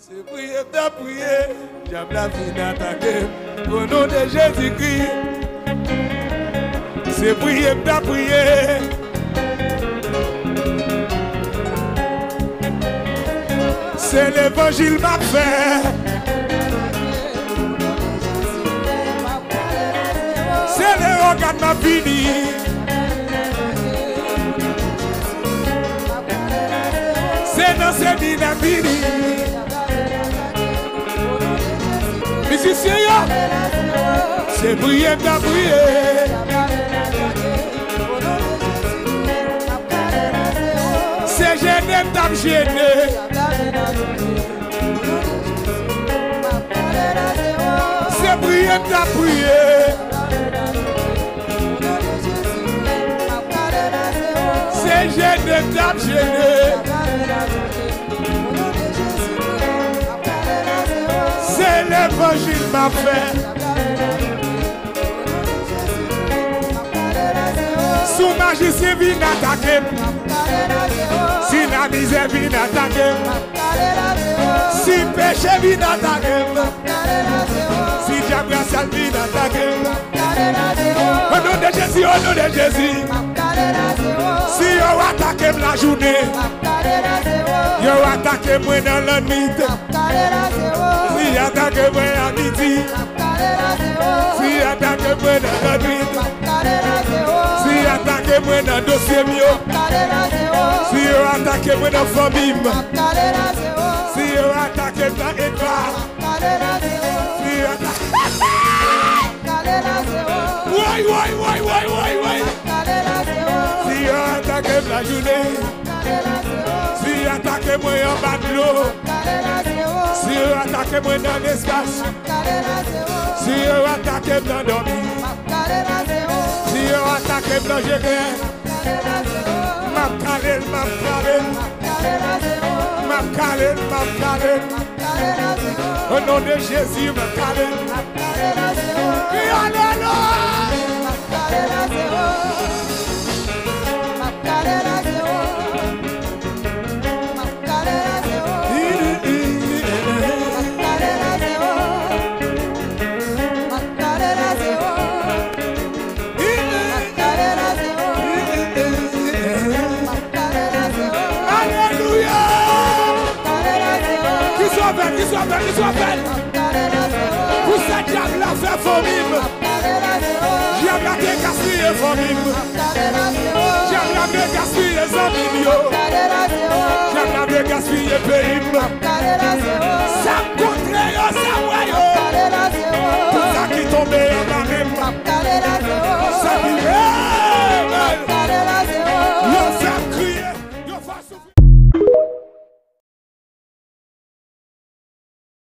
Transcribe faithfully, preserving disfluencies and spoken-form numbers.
Se priye m t ap priye, dyab la vin atake m. O non de Jezikri, se priye m t ap priye. Se levanjil m ap fè. Se lè w gad m ap vini. Se nan semina m vini. Mizisyen yo, se priye m t ap priye. Se jene m t ap jene. Se priye m t ap priye. Se jene m t ap jene. Se levanjil m ap fè. Si w majisyen vin atake m. Si lamizè vin atake m. Si peche vin atake m. Si dyab rasyal vin atake m. O non de Jezi, o non de Jezi. Si yo atake m lajounen, yo atake mwen nan lannwit. Si y atake mwen a midi, si y atake mwen nan lannwit, si y atake mwen nan dosye m yo, si yo atake mwen nan fanmi m, si yo atake m nan edva, si yo atake Woy, woy, woy, woy, woy, woy. Si yo atake m lajounen, si yo atake mwen anba dlo, si yo atake mwen nan lespas, si yo atake m nan dòmi, si yo atake m nan jete, m ap kale l, m ap kale l, m ap kale l, m ap kale l. O non de Jezi, m ap kale l. Alelouya! Alelouya! Kisa w fè, kisa w fè, kisa w fè? Pou sa dyab la fè fanmi m. Dyab la te gaspiye fanmi m. Dyab la vle gaspiye zanmi m yo. Dyab la vle gaspiye peyi m.